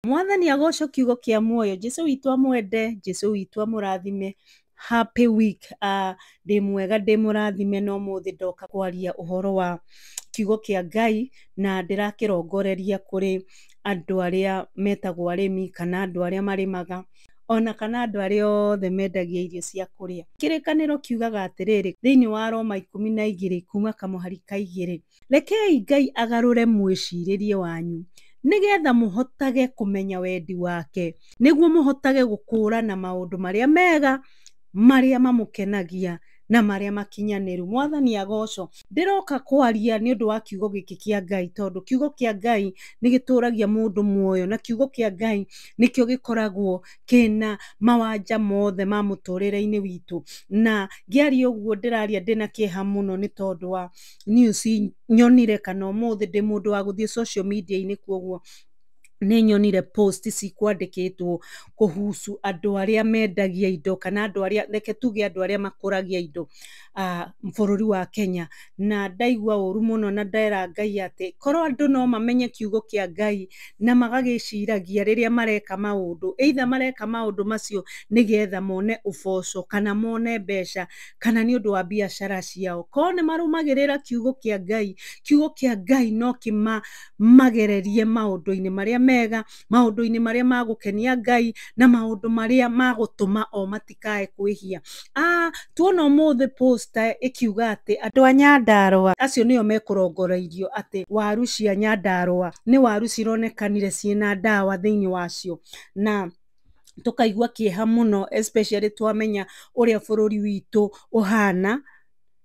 Mwathani agocwo kiugo kĩa muoyo. Jesu witũ amwende, Jesu witũ amũrathime. Happy week. Ndĩ mwega, ndĩ mũrathime, no mũthĩ ndoka kwaria ũhoro wa kiugo kĩa Ngai na ndĩrakĩrongoreria kũrĩ andũ arĩa metagwo arĩmi kana andũ arĩa marĩmaga ona kana andũ arĩa othe mendagia irio cia kũrĩa. Kĩrĩkanĩro kiugaga atĩrĩrĩ, thĩinĩ wa Roma 12 kuma kamũhari ka 2, rekei Ngai agarũre mwĩcirĩrie wanyu nĩgetha mũhotage kũmenya wendi wake, nĩguo mũhotage gũkũũrana maũndũ marĩa mega, marĩa mamũkenagia na marĩa makinyanĩru. Mwathani agocwo. Ndĩroka kwaria nĩ ũndũ wa kiugo gĩkĩ kĩa Ngai, tondũ kiugo kĩa Ngai nĩ gĩtũragia mũndũ muoyo, na kiugo kĩa Ngai nĩkĩo gĩkoragwo kĩna mawanja mothe ma mũtũrĩre-inĩ witũ. Na ngĩaria ũguo ndĩraria ndĩna kĩeha mũno nĩ tondũ wa news nyonire kana ũmũthĩ ndĩ mũndũ wa gũthiĩ social media-inĩ, kuoguo nĩ nyonire post cikwandĩkĩtwo kũhusu andũ arĩa mendagia indo kana andũ arĩa, reke tuge andũ arĩa makũragia indo bũrũri wa Kenya. Na ndaigua ũru mũno na ndera Ngai atĩ korwo andũ no mamenye kiugo kĩa Ngai na magagĩciragia rĩrĩa mareka maũndũ, either mareka maũndũ macio nĩgetha mone ũboco kana mone mbeca kana nĩ ũndũ wa biacara ciao, korwo nĩ marũmagĩrĩra kiugo kĩa Ngai, kiugo kĩa Ngai no kĩmagererie maũndũ-inĩ marĩa mega, maũndũ-inĩ marĩa magũkenia Ngai na maũndũ marĩa magũtũma o matikae kwĩhia. Tuona ũmũthĩ poster ĩkiuga atĩ andũ a Nyandarũa acio nĩo mekũrongoreirio atĩ waru cia Nyandarũa nĩ waru cironekanire ciĩna ndawa thĩinĩ wacio, na tũkaigua kĩeha mũno especially twamenya ũrĩa bũrũri witũ ũhana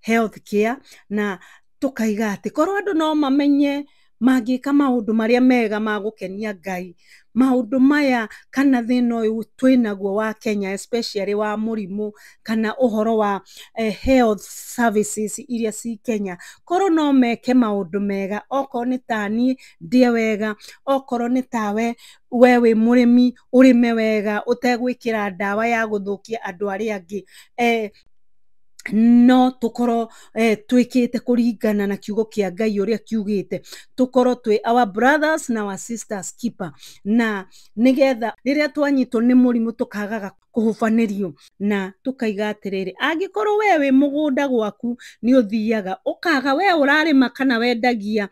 health care, na tũkaiga atĩ korwo andũ no mamenye mangĩka maũndũ marĩa mega ma gũkenia Ngai, maũndũ maya kana thĩna ũyũ twĩnaguo wa Kenya especially wa mũrimũ kana ũhoro wa health services iria ci Kenya, korwo no meke maũndũ mega, okorwo nĩ ta niĩ ndĩe wega, okorwo nĩ tawe we wĩ mũrĩmi ũrĩme wega ũtegwĩkĩra ndawa ya gũthũkia andũ arĩa angĩ, no tũkorwo twĩkĩte kũringana na kiugo kĩa Ngai ũrĩa kiugĩte, tũkorwo twĩ our brothers na our sisters keeper, na nĩgetha rĩrĩa twanyitwo nĩ mũrimũ tũkagaga kũhubanĩrio. Na tũkaiga atĩrĩrĩ, angĩkorwo we wĩ mũgũnda gwaku nĩ ũthiaga ũkaga we ũrarĩma kana wendagia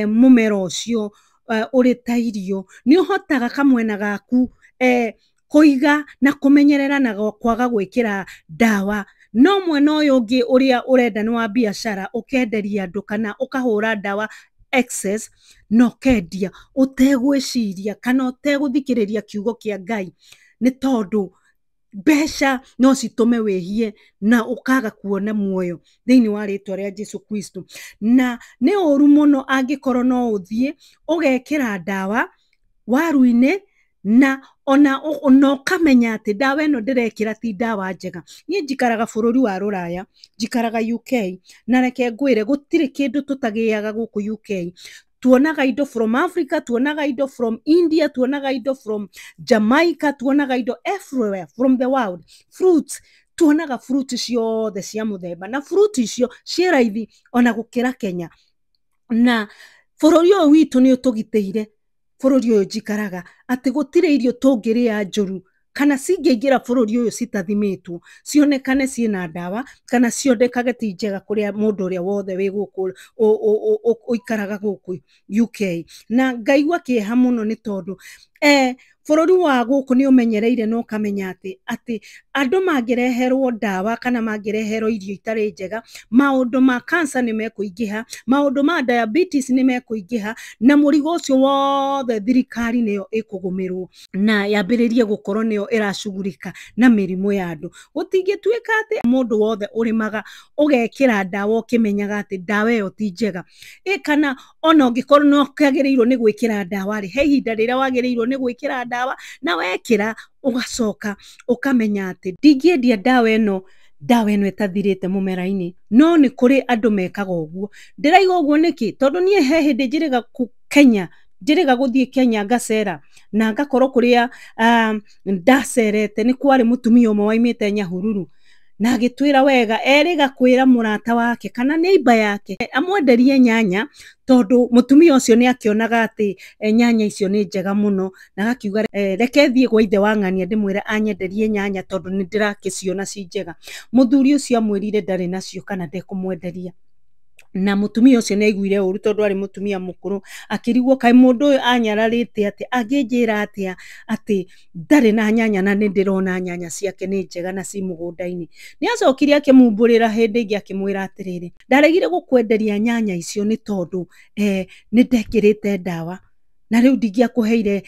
mũmera ũcio ũrĩ ta irio, nĩ ũhotaga kamwena gaku kũiga na kũmenyerera na kwaga gwĩkĩra ndawa, no mwena ũyũ ũngĩ ũrĩa ũrenda nĩ wa biacara, ũkenderia andũ kana ũkahũra ndawa excess na ũkendia ũtegwĩciria kana ũtegũthikĩrĩria kiugo kĩa Ngai, nĩ tondũ mbeca no citũme wĩhie na ũkaga kuona muoyo thĩinĩ wa rĩtwa rĩa Jesu Kristo. Na nĩ ũru mũno angĩkorwo no ũthiĩ ũgekĩra ndawa waru-inĩ na ona ũkamenya atĩ ndawa ĩno ndĩrekĩra ti ndawa njega. Niĩ njikaraga bũrũri wa rũraya, njikaraga UK, na reke ngwĩre gũtirĩ kĩndũ tũtagĩaga gũkũ UK. Tuonaga indo from Africa, tuonaga indo from India, tuonaga indo from Jamaica, tuonaga indo everywhere from the world. Fruits, tuonaga fruit ciothe cia mũthemba, na fruit icio ciĩ raithi ona gũkĩra Kenya. Na bũrũri ũyũ witũ nĩ ũtũgitĩire, bũrũri ũyũ njikaraga, atĩ gũtirĩ irio tũngĩrĩa njũru kana cingĩingĩra bũrũri ũyũ citathimĩtwo cionekane ciĩna ndawa kana cionekage ti njega kũrĩa mũndũ ũrĩa wothe wĩ gũkũ ũikaraga gũkũ UK. Na ngaigua kĩeha mũno nĩ tondũ bũrũri wa gũkũ nĩ ũmenyereire na ũkamenya atĩ andũ mangĩreherwo ndawa kana mangĩreherwo irio itarĩ njega, maũndũ ma cancer nĩ mekũingĩha, maũndũ ma diabetes nĩ mekũingĩha, na mũrigo ũcio wothe thirikari nĩyo ĩkũgũmĩrwo na yambĩrĩrie gũkorwo nĩyo ĩracugurika na mĩrimũ ya andũ. Gũtingĩtuĩka atĩ mũndũ wothe ũrĩmaga ũgekĩra ndawa ũkĩmenyaga atĩ ndawa ĩyo ti njega, kana ona ũngĩkorwo no kĩagĩrĩirwo nĩ gwĩkĩra ndawa rĩ, he ihinda rĩrĩa wagĩrĩirwo nĩ gwĩkĩra ndawa, na wekĩra ũgacoka ũkamenya atĩ ndingĩendia ndawa ĩno, ndawa ĩno ĩtathirĩte mũmera-inĩ. No nĩ kũrĩ andũ mekaga ũguo. Ndĩraiga ũguo nĩkĩ? Tondũ niĩ he hĩndĩ njĩrĩga Kenya, njĩrĩga gũthiĩ Kenya ngacera na ngakorwo kũrĩa ndacerete nĩ kwarĩ mũtumia ũmwe waimĩte Nyahururu. Na agĩtwĩra wega erĩga kwĩra mũrata wake kana neighbor yake amwenderie nyanya, tondũ mũtumia ũcio nĩ akĩonaga atĩ nyanya icio nĩ njega mũno, na agakiuga reke thiĩ gwa ithe wa ng'ania ndĩmwĩre anyenderie nyanya tondũ nĩ ndĩrakĩciona ci njega. Mũthuri ũcio amwĩrire ndarĩ nacio kana ndekũmwenderia. Na mũtumia ũcio nĩ aiguire ũru tondũ arĩ mũtumia mũkũrũ, akĩrigwo kaĩ mũndũ ũyũ anyararĩte atĩa, angĩnjĩra atĩa atĩ ndarĩ na nyanya na nĩ ndĩrona nyanya ciake nĩ njega na ci mũgũnda-inĩ. Nĩ acokire akĩmumbũrĩra hĩndĩ ĩngĩ akĩmwĩra atĩrĩrĩ, ndaregire gũkwenderia nyanya icio nĩ tondũ nĩ ndekĩrĩte ndawa na rĩu ndingĩakũheire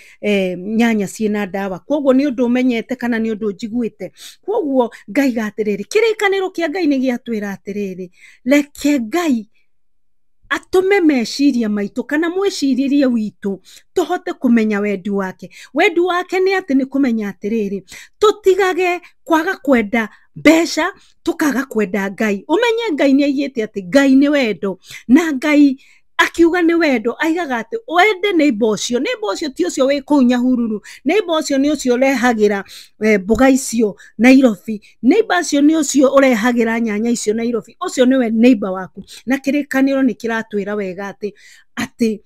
nyanya ciĩna ndawa, koguo nĩ ũndũ ũmenyete kana nĩ ũndũ njiguĩte. Koguo ngaiga atĩrĩrĩ, kĩrĩkanĩro kĩa Ngai nĩ gĩatwĩra atĩrĩrĩ, reke Ngai atũme meciria maitũ kana mwĩcirĩrie witũ tũhote kũmenya wendi wake. Wendi wake nĩ atĩ nĩ kũmenya atĩrĩrĩ, tũtigage kwaga kwenda mbeca, tũkaga kwenda Ngai. Ũmenye Ngai nĩ aigĩte atĩ Ngai nĩ wendo, na Ngai akiuga nĩ wendo aigaga atĩ wende neighbor ũcio. Neighbor ũcio ti ũcio wĩ kũu Nyahururu, neighbor ũcio nĩ ũcio ũrehagĩra mboga icio Nairobi, neighbor ũcio nĩ ũcio ũrehagĩra nyanya icio Nairobi, ũcio nĩwe neighbor waku. Na kĩrĩkanĩro nĩ kĩratwĩra wega atĩ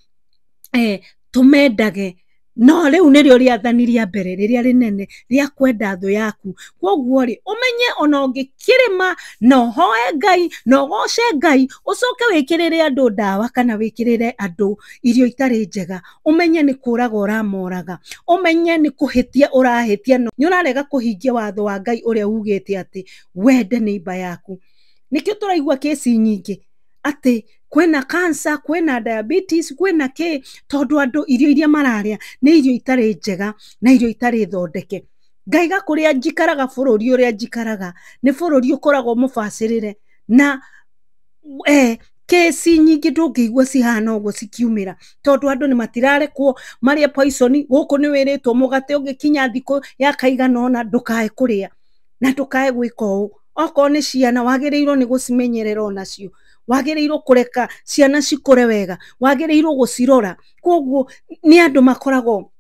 tũmendage. No rĩu nĩrĩo rĩathani rĩa mbere rĩrĩa rĩnene rĩa kwenda thũ yaku. Koguo rĩ, ũmenye ona ũngĩkĩrĩma na ũhoe Ngai na ũgoce Ngai, ũcoke wĩkĩrĩre andũ ndawa kana wĩkĩrĩre andũ irio itarĩ njega, ũmenye nĩ kũraga ũramoraga, ũmenye nĩ kũhĩtia ũrahĩtia, nĩ ũrarega kũhingia watho wa Ngai ũrĩa ugĩte atĩ wende neighbor yaku. Nĩkĩo tũraigua kĩci nyingĩ atĩ kwĩna cancer, kwĩna diabetes, kwĩna kĩ, tondũ andũ irio iria mararĩa nĩ irio itarĩ njega na irio itarĩ thondeke. Ngaiga kũrĩa njikaraga, bũrũri ũrĩa njikaraga nĩ bũrũri ũkoragwo mũbacĩrĩre, na kesi nyingĩ ndũngĩigua cihana ũguo cikiumĩra, tondũ andũ nĩ matirarekwo marĩe poison. Gũkũ nĩ wĩrĩtwo mũgate ũngĩkinya thikũ ya kaigana ũna ndũkae kũrĩa na ndũkae gwĩka ũũ. Okorwo nĩ ciana wagĩrĩirwo nĩ gũcimenyerera onacio, wagĩrĩirwo kũreka ciana cikũre wega, wagĩrĩirwo gũcirora. Koguo nĩ andũ makoragwo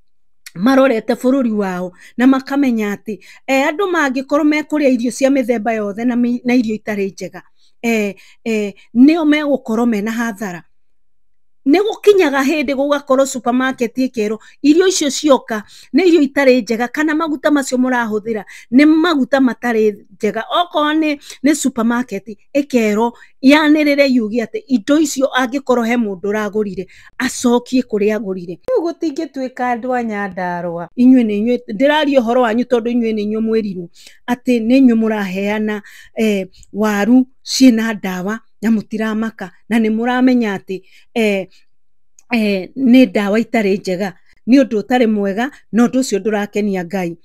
marorete bũrũri wao na makamenya atĩ andũ mangĩkorwo mekũrĩa irio cia mĩthemba yothe na irio itarĩ njega, nĩo megũkorwo mena hathara. Nĩ gũkinyaga hĩndĩ gũgakorwo supermarket ĩkerwo irio icio cioka nĩ irio itarĩ njega, kana maguta macio mũrahũthĩra nĩ maguta matarĩ njega. Okorwo nĩ supermarket ĩkerwo yanĩrĩre yuge atĩ indo icio angĩkorwo he mũndũ ũragũrire acokie kũrĩa agũrire. Rĩu gũtingĩtuĩka andũ a Nyandarũa. Inyuĩ nĩ inyuĩ ndĩraria ũhoro wanyu tondũ inyuĩ nĩ inyuĩ mwĩrirwo atĩ nĩ inyuĩ mũraheana waru ciĩna ndawa na mũtiramaka, na nĩ mũramenya atĩ nĩ ndawa itarĩ njega, nĩ ũndũ ũtarĩ mwega, na ũndũ ũcio ndũrakenia Ngai.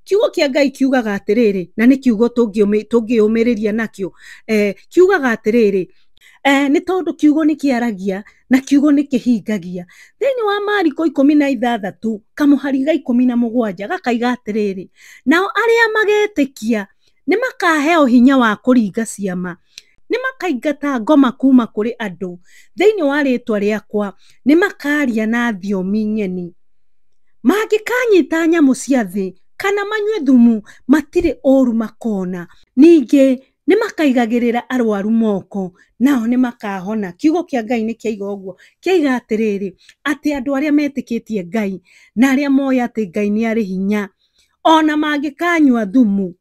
Kiugo kĩa Ngai kiugaga atĩrĩrĩ, na nĩ kiugo tũngĩũmĩrĩria nakĩo, kiugaga atĩrĩrĩ, nĩ tondũ kiugo nĩ kĩaragia na kiugo nĩ kĩhingagia. Thĩinĩ wa Mariko 16 kamũhari ga 17 gakaiga atĩrĩrĩ, nao arĩa magetĩkia nĩ makaheo hinya wa kũringa ciama, nĩ makaingata ngoma kuma kũrĩ andũ thĩinĩ wa rĩtwa rĩakwa, nĩ makaria na thiomi ng'eni, mangĩkanyita nyamũ cia thĩ kana manyue thumu matirĩ ũru makona, ningĩ nĩ makaigagĩrĩra arwaru moko nao nĩ makahona. Kiugo kĩa Ngai nĩ kĩaiga ũguo, kĩaiga atĩrĩrĩ, atĩ andũ arĩa metĩkĩtie Ngai na arĩa moĩ atĩ Ngai nĩ arĩ hinya, ona mangĩkanyua thumu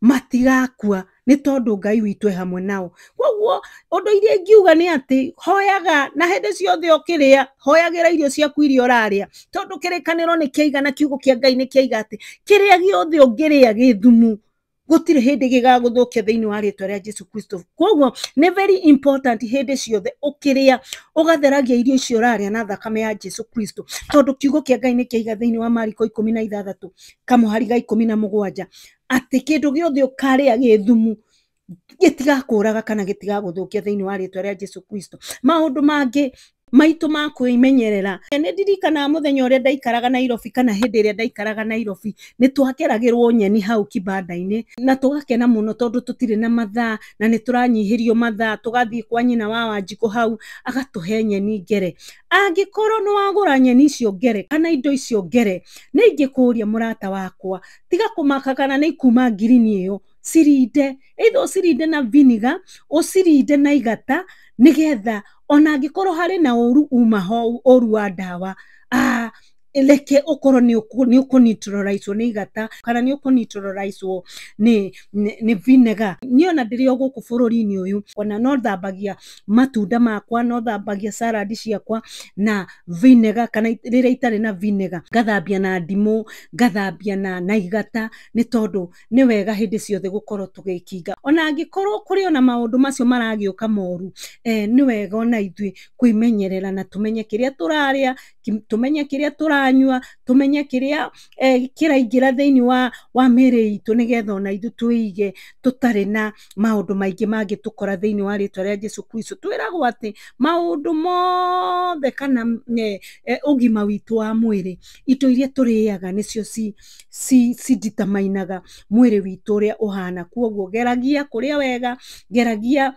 matigakua, nĩ tondũ Ngai witũ e hamwe nao. Koguo ũndũ iria ingiuga nĩ atĩ hoyaga na hĩndĩ ciothe ũkĩrĩa, hoyagĩra irio ciaku iria ũrarĩa, tondũ kĩrĩkanĩro nĩ kĩaiga na kiugo kĩa Ngai nĩ kĩaiga atĩ kĩrĩa gĩothe ũngĩrĩa gĩ thumu gũtirĩ hĩndĩ gĩgagũthũkia thĩinĩ wa rĩtwa rĩa Jesu Kristo. Koguo nĩ very important hĩndĩ ciothe ũkĩrĩa ũgatheragia irio icio ũrarĩa na thakame ya Jesu Kristo, tondũ kiugo kĩa Ngai nĩ kĩaiga thĩinĩ wa Mariko 16 kamũhari ga 17 atĩ kĩndũ gĩothe ũkarĩa gĩ thumu gĩtigakũraga kana gĩtigagũthũkia thĩinĩ wa rĩtwa rĩa Jesu Kristo. Maũndũ mangĩ maitũ ma kwĩmenyerera, nĩ ndirikanaga mũthenya ũrĩa ndaikaraga Nairobi kana hĩndĩ ĩrĩa ndaikaraga Nairobi, nĩ twakeragĩrwo nyeni hau kibanda-inĩ na tũgakena mũno tondũ tũtirĩ na mathaa na nĩ tũranyihĩrio mathaa, tũgathiĩ kwa nyina wa Wanjikũ hau agatũhe nyeni ngere. Angĩkorwo nĩ wagũra nyeni icio ngere kana indo icio ngere, nĩ ingĩkũria mũrata wakwa, tiga kũmaka kana nĩ ikuma ngirini ĩyo, Cirinde, either ũcirinde na vinegar, ũcirinde na igata, nĩgetha ona angĩkorwo harĩ na ũru uma ho, ũru wa ndawa, reke ũkorwo nĩ ũkũ-neutralize-wo nĩ igata kana nĩ ũkũ-neutralize-wo nĩ vinegar. Niĩ ona ndĩrĩ o gũkũ bũrũri-inĩ ũyũ, ona no thambagia matunda makwa, no thambagia salad ciakwa na vinegar, kana rĩrĩa itarĩ na vinegar ngathambia na ndimũ, ngathambia na igata, nĩ tondũ nĩ wega hĩndĩ ciothe gũkorwo tũgĩkinga. Ona angĩkorwo kũrĩ ona maũndũ macio maragĩũka moru, nĩ wega ona ithuĩ kwĩmenyerera na tũmenye kĩrĩa tũrarĩa, tũmenye kĩrĩa tũranyua, tũmenye kĩrĩa kĩraingĩra thĩinĩ wa mĩĩrĩ itũ, nĩgetha ona ithuĩ twĩige tũtarĩ na maũndũ maingĩ mangĩtũkora thĩinĩ wa rĩtwa rĩa Jesu Kristo. Twĩragwo atĩ maũndũ mothe kana ũgima witũ wa mwĩrĩ, indo iria tũrĩaga nĩcio ci-determine-aga mwĩrĩ witũ ũrĩa ũhana. Koguo geragia kũrĩa wega, geragia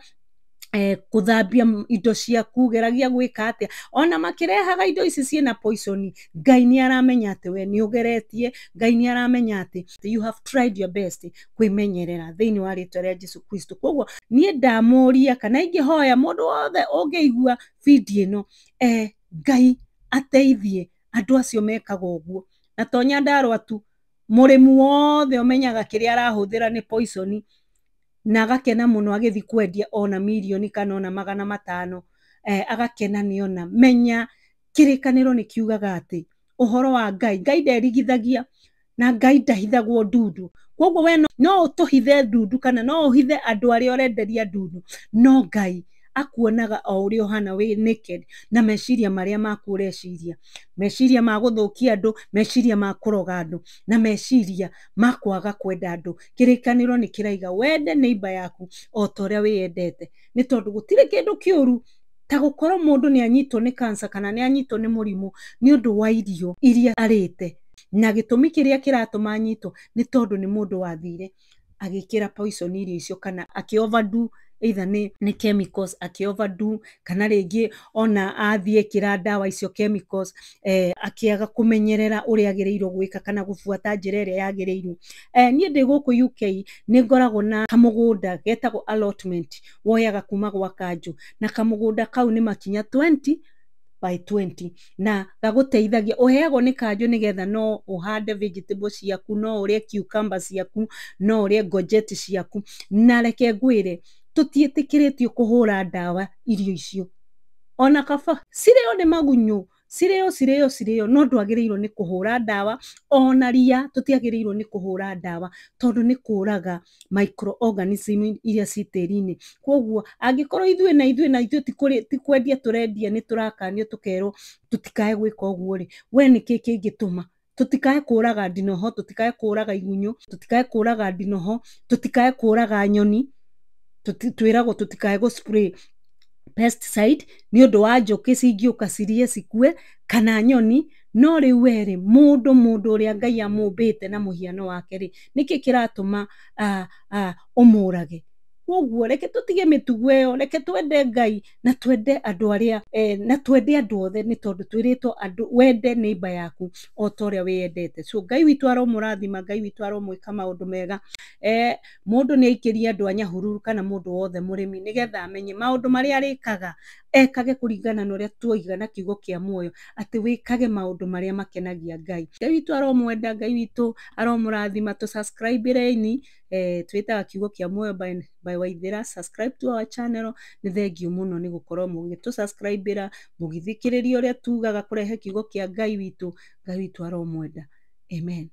kũthambia indo ciaku, geragia gwĩka atĩa. Ona makĩrehaga indo ici ciĩna poison, Ngai nĩ aramenya atĩ we nĩ ũgeretie, Ngai nĩ aramenya atĩ you have tried your best kwĩmenyerera thĩinĩ wa rĩtwa rĩa Jesu Kristo. Koguo niĩ ndamũria kana ingĩhoya mũndũ wothe ũngĩigua video ĩno, Ngai ateithie andũ acio mekaga ũguo. Na to Nyandarũa tu, mũrĩmi wothe ũmenyaga kĩrĩa arahũthĩra nĩ poison, na agakena mũno agĩthiĩ kwendia ona mirioni kana ona 500, agakena nĩona. Menya kĩrĩkanĩro nĩ kiugaga atĩ ũhoro wa Ngai, Ngai nderigithagia na Ngai ndahithagwo ndundu. Koguo we no ũtũhithe ndundu kana no ũhithe andũ arĩa ũrenderia ndundu, no Ngai akuonaga o ũrĩa ũhana wĩ naked, na meciria marĩa maku ũreciria, meciria ma gũthũkia andũ, meciria ma kũroga andũ, na meciria ma kwaga kwenda andũ. Kĩrĩkanĩro nĩ kĩraiga wende neighbor yaku o ta ũrĩa wĩyendete, nĩ tondũ gũtirĩ kĩndũ kĩũru ta gũkorwo mũndũ nĩ anyitwo nĩ cancer kana nĩ anyitwo nĩ mũrimũ nĩ ũndũ wa irio iria arĩte. Na gĩtũmi kĩrĩa kĩratũma anyitwo nĩ tondũ nĩ mũndũ wathire agĩkĩra poison irio icio, kana akĩ overdo, either nĩ chemicals akĩ overdo, kana rĩngĩ ona athiĩ ekĩra ndawa icio chemicals, akĩaga kũmenyerera ũrĩa agĩrĩirwo gwĩka kana gũbuata njĩra ĩrĩa yagĩrĩirwo. Niĩ ndĩ gũkũ UK nĩ ngoragwo na kamũgũnda getagwo allotment, woyaga kuma gwa kanjũ, na kamũgũnda kau nĩ makinya 20 by 20, na gagũteithagia, ũheagwo nĩ kanjũ nĩgetha no ũhande vegetable ciaku, no ũrĩe cucumber ciaku, no ũrĩe courgette ciaku. Na reke ngwĩre, tũtiĩtĩkĩrĩtio kũhũra ndawa irio icio, ona kaba cirĩo nĩ magunyũ, cirĩo cirĩo cirĩo, no ndwagĩrĩirwo nĩ kũhũra ndawa. Ona ria tũtiagĩrĩirwo nĩ kũhũra ndawa, tondũ nĩ kũraga microorganism iria ci tĩri-inĩ. Koguo angĩkorwo ithuĩ na ithuĩ na ithuĩ ti kwendia tũrendia, nĩ tũrakanio tũkerwo tũtikae gwĩka ũguo rĩ, we nĩkĩ kĩngĩtũma tũtikae kũraga ndinoho, tũtikae kũraga igunyũ, tũtikae kũraga ndinoho, tũtikae kũraga nyoni, twĩragwo tũtikae gũ spray pesticide nĩ ũndũ wa njũkĩ cingĩũka cirĩe cikue kana nyoni. No rĩu we rĩ, mũndũ ũrĩa Ngai amũmbĩte na mũhiano wake rĩ, nĩkĩ kĩratũma ũmũrage? Koguo reke tũtige mĩtugo ĩyo, reke twende Ngai na twende andũ arĩa, na twende andũ othe, nĩ tondũ twĩrĩtwo andũ wende neighbor yaku o ta ũrĩa wĩyendete. So Ngai witũ aromũrathima, Ngai witũ aromwĩka maũndũ mega. Mũndũ nĩ aikĩrie andũ a Nyahururu kana mũndũ wothe mũrĩmi, nĩgetha amenye maũndũ marĩa arĩkaga, ekage kũringana na ũrĩa tuoiga na kiugo kĩa muoyo, atĩ wĩkage maũndũ marĩa makenagia Ngai. Ngai witũ aromwenda, Ngai witũ aromũrathima. Tũ subscribe-rei, twĩtaga kiugo kĩa muoyo by Waithera. Subscribe to our channel. Nĩ thengiũ mũno nĩ gũkorwo mũgĩtũ subscribe-ĩra, mũgĩthikĩrĩria ũrĩa tugaga kũrehe kiugo kĩa Ngai witũ. Ngai witũ aromwenda. Amen.